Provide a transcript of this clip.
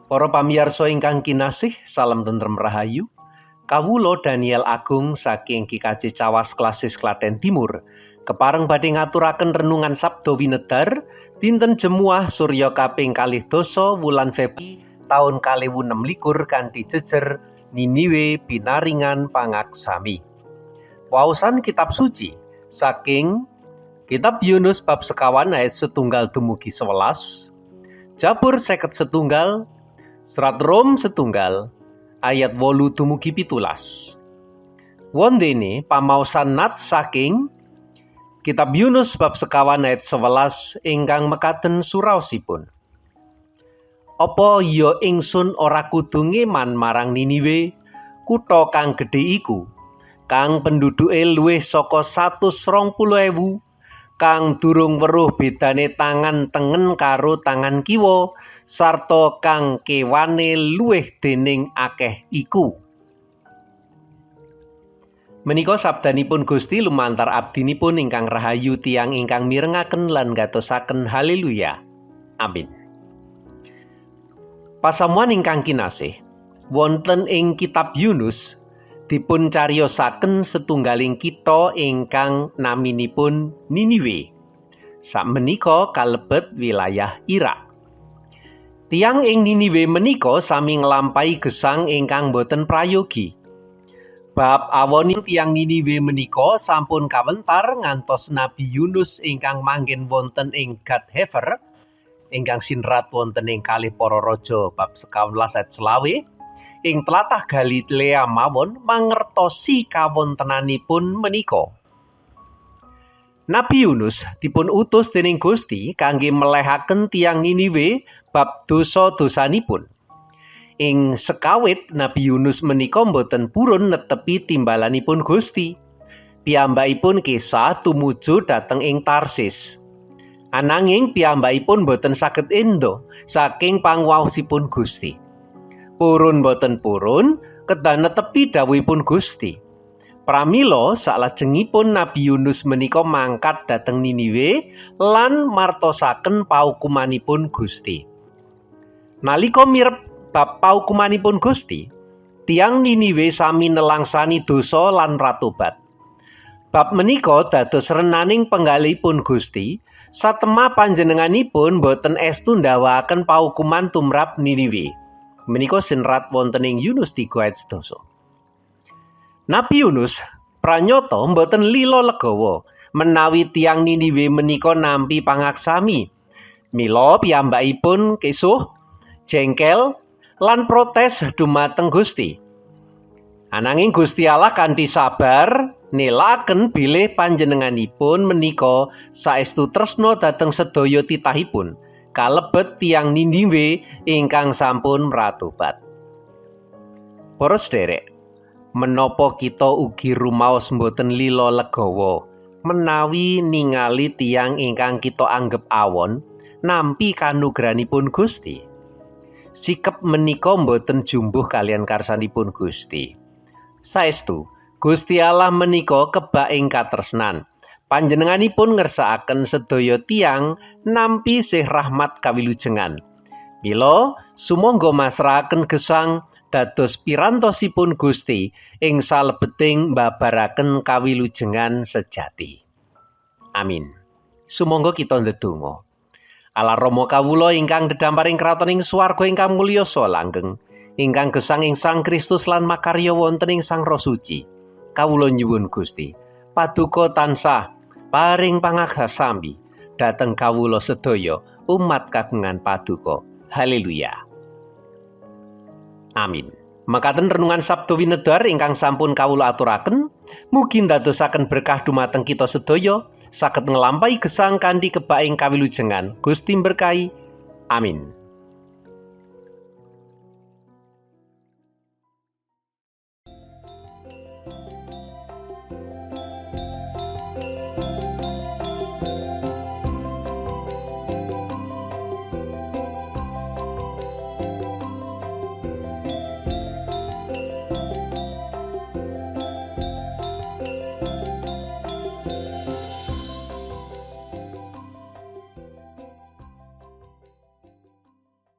Para pamiyarsa ingkang kinasih, salam tentrem rahayu. Kawula Daniel Agung saking GKJ Cawas Klasis Klaten Timur. Kepareng badhe ngaturaken renungan Sabda Winedar dinten Jemuah Surya kaping 12 wulan Februari taun 2026 kanthi jejer Niniwe pinaringan pangaksami. Waosan kitab suci saking Kitab Yunus bab 21 ayat 1 dumugi 11, Jabur 51, Serat Rom 1 ayat 8 dumugi 17. Wondene pamaosan nat saking Kitab Yunus bab 21 ayat 11 ingkang mekaten suraosipun. Apa ya ingsun ora kudu ngeman marang Niniwe, kutha kang gedhe iku, kang penduduke luwih saka 120.000, kang durung weruh bedane tangan tengen karo tangan kiwa, sarta kang kewane luwih dening akeh iku. Menika sabdanipun Gusti lumantar abdinipun ingkang rahayu tiyang ingkang mirengaken lan gatosaken. Haleluya. Amin. Pasamuan ingkang kinasih, wonten ing kitab Yunus dipun cariyosaken setunggaling kitha ingkang naminipun Niniwe. Sakmenika kalebet wilayah Irak. Tiyang ing Niniwe menika sami nglampahi gesang ingkang boten prayogi. Bab awoni tiyang Niniwe menika sampun kawentar ngantos Nabi Yunus ingkang manggen wonten ing Gad Hefer ingkang sinrat wonten ing kalih para raja bab 19 ayat 25 ing tlatah Galilea mawon mangertosi kawontenanipun menika. Nabi Yunus dipun utus dening Gusti kangge melehaken tiyang Niniwe bab dosa-dosanipun. Ing sekawit Nabi Yunus menika mboten purun netepi timbalanipun Gusti. Piyambakipun kisah tumuju dhateng ing Tarsis. Ananging piyambakipun boten saged endo saking panguwaosipun Gusti. Purun boten purun kedah netepi dawuhipun Gusti. Pramila salajengipun Nabi Yunus menika mangkat dhateng Niniwe lan martosaken paukumanipun Gusti. Nalika mirep bab paukumanipun Gusti, tiyang Niniwe sami nelangsani dosa lan ratobat. Bab menika dados renaning penggalihipun Gusti, satemah panjenenganipun boten estu ndawaken paukuman tumrap Niniwe. Menika sinrat wonten ing Yunus 3 ayat 7. Nabi Yunus pranyata mboten lila legawa menawi tiyang Niniwe menika nampi pangaksami. Mila piyambakipun kesuh, jengkel, lan protes dumateng Gusti. Ananging Gusti Allah kanthi sabar nelaken bilih panjenenganipun menika saestu tresna dhateng sedaya titahipun, kalebet tiyang Niniwe ingkang sampun mratobat. Para sederek, menapa kita ugi rumaos mboten lila legawa menawi ningali tiyang ingkang kita anggep awon nampi kanugrahanipun Gusti? Sikep menika mboten jumbuh kalian karsanipun Gusti. Saestu, Gusti Allah menika kebak ing katresnan. Panjenenganipun ngersakaken sedaya tiyang nampi sih rahmat kawilujengan. Mila sumangga masrahaken gesang dados pirantosipun Gusti ing salebeting mbabaraken kawilujengan sejati. Amin. Sumangga kita ndedonga. Allah Rama kawula ingkang dedhamparing kraton ing swarga ingkang mulya saha langgeng, ingkang gesang ing Sang Kristus lan makarya wonten ing Sang Roh Suci. Kawula nyuwun Gusti, paduka tansah paring pangaksami dhateng kawula sedaya umat kagungan paduka. Haleluya. Amin. Makaten renungan Sabda Winedar ingkang sampun kawula aturaken, mugi ndadosaken berkah dumateng kita sedaya, saged nglampahi gesang kanthi kebak ing kawilujengan. Gusti berkahi. Amin.